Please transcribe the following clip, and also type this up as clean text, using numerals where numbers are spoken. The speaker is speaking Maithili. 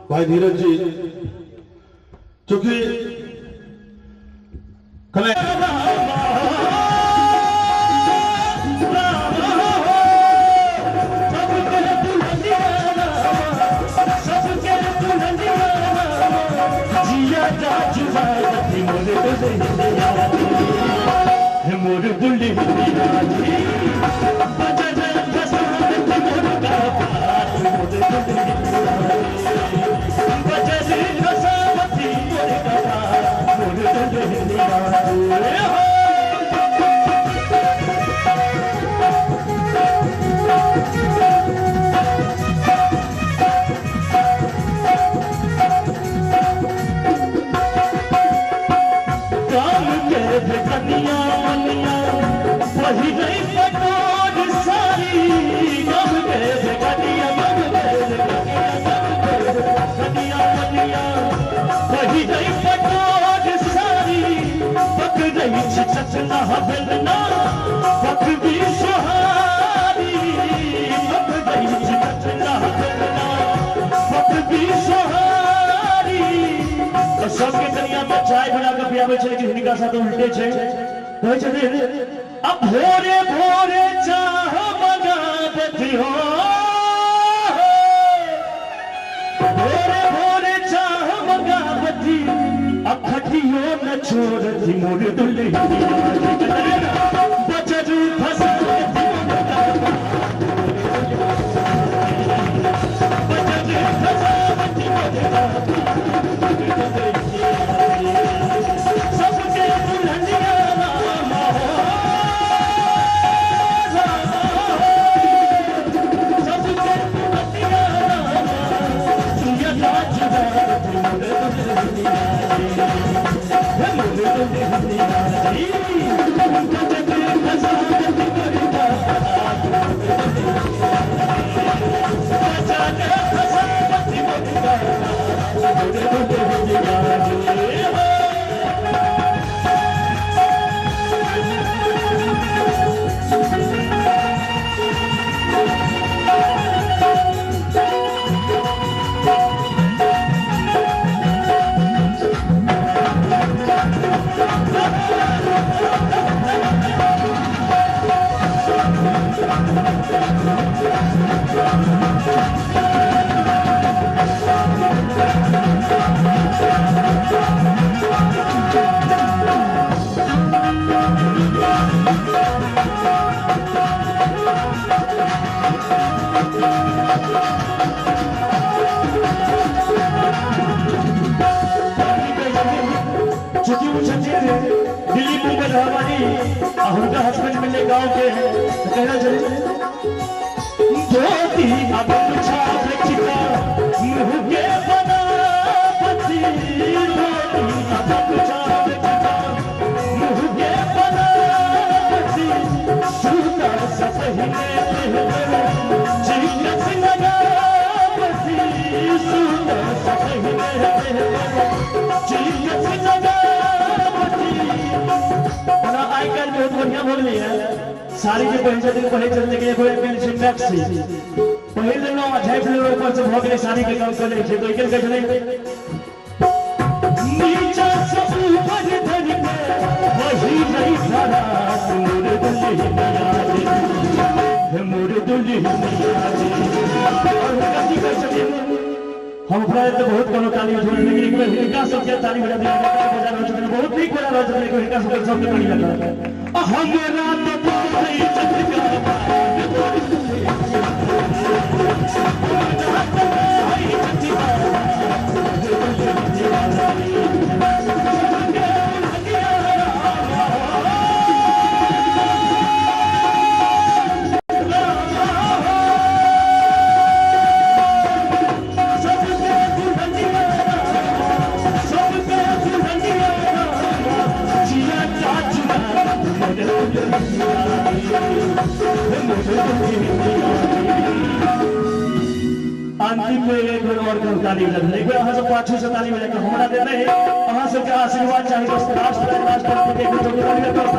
भाई धीरज जी, चूंकि सबके कनिया में चाय बना के पियाबै छै, लेकिन हिनका साथ उल्टे छै। कहै छथिन अब भोरे भोरे चाह मंगाबथि हो, भोरे भोरे चाह मंगाबथि, अब खटियो न छोड़थि मोर दुल्हनिया। बजरू फसाबथि बजरू फसाबथि सबके दुल्हनिया राम हो, सबके दुल्हनिया राम, जिया राज चूंकि वो छथिन दिल्ली मुंबई रहवानी आ हुनका हस्बैंड मिलने गांव के हैं, तो कहना चले धोती अब छाप चिका मुँह के बनापति, धोती अब छाप चिका मुँह के बनापति, सूता सपहने चिकस लगापति, सूता सपहने चिकस लगापति। ओना आइ काल्हि बहुत बढ़िया भऽ गेलै है, साड़ी जे पहिर छथिन पहिर छथिन, लेकिन एगो आबि गेल छै मैक्सी, पहिर लेलहुँ आ झाँपि लेलहुँ, ऊपर से भऽ गेलै साड़ी के काम कऽ लै छै। तो एहि कहै छलै नीचा से ऊपर धरि के वही नहीं धरा मोर दुल्हनिया रे, हे मोर दुल्हनिया रे। और हुनका की कहै छथिन, हम अपना तऽ बहुत कोनो ताली बजबै, लेकिन एक बेर हिनका सबके ताली बजा दिया, बजा रहल छथिन, बहुत नीक बजा रहल छथिन, एक बेर हिनका सबके सबके ताली लगा। हमरा तो पाई चटका अंतिम में एक बेर और कम ताली बजा, एक बेर अहाँ सब पाछू से ताली बजा के हमरा देने है, अहाँ सबके आशीर्वाद चाहिए बस। लास्ट लास्ट एक बेर ताली बजा।